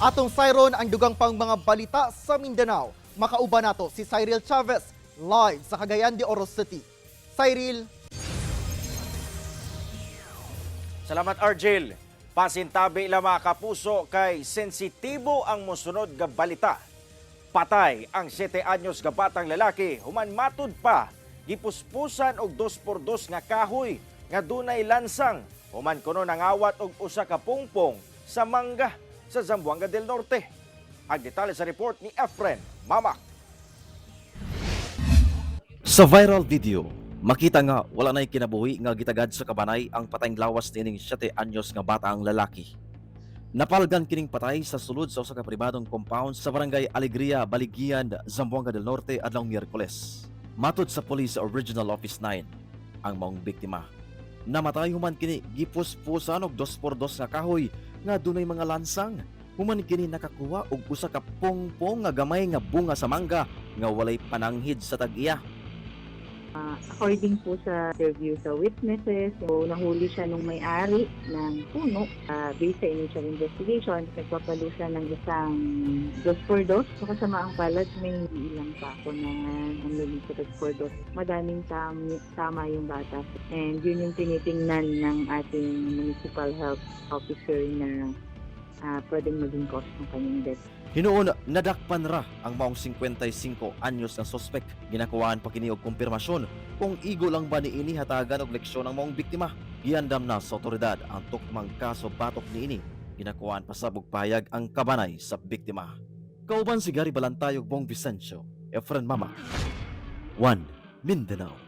Atong sayron ang dugang pang mga balita sa Mindanao. Makauban nato si Cyril Chavez live sa Cagayan de Oro City. Cyril. Salamat, Argel. Pasintabi lang, mga kapuso, kay sensitibo ang mosunod nga balita. Patay ang 7 anyos nga batang lalaki human matud pa gipuspusan og 2x2 nga kahoy nga dunay lansang human kuno nangawat og usa ka pungpong sa mangga sa Zamboanga del Norte. Ang detalye sa report ni Efren Mamak. Sa viral video, makita nga wala na'y kinabuhi nga gitagad sa kabanay ang patayng lawas niining 7 anyos nga bata ang lalaki. Napalgan kining patay sa sulod sa usa ka pribadong compound sa Barangay Alegria, Baligian, Zamboanga del Norte adlaw Miyerkules. Matod sa police sa Regional Office 9, ang maong biktima namatay human kini gipuspusan og 2x2 nga kahoy nga dunay mga lansang. Human kini nakakuha og usa ka pongpong nga gamay nga bunga sa mangga nga walay pananghid sa tag-iya. According po sa interview sa witnesses, so nahuli siya nung may-ari ng puno. Based sa initial investigation, nagpapalo siya ng isang 2x2. So kasamaang palad, may ilang pa ako na ang sa 2x2. Madaming tama yung bata. And yun yung tinitingnan ng ating municipal health officer na pwedeng maging cause ng kanyang death. Hinuon nadakpan ra ang maong 55 anyos na sospek. Ginakuhaan pa kini og kumpirmasyon kung igo lang ba niini hatagan og leksyon ang maong biktima. Giandam na sa otoridad ang tukmang kaso batok niini. Ginakuhaan pa sab og pahayag ang kabanay sa biktima. Kauban si Gary Balantay ug Bong Vicencio, Efren Mama. 1 Mindanao.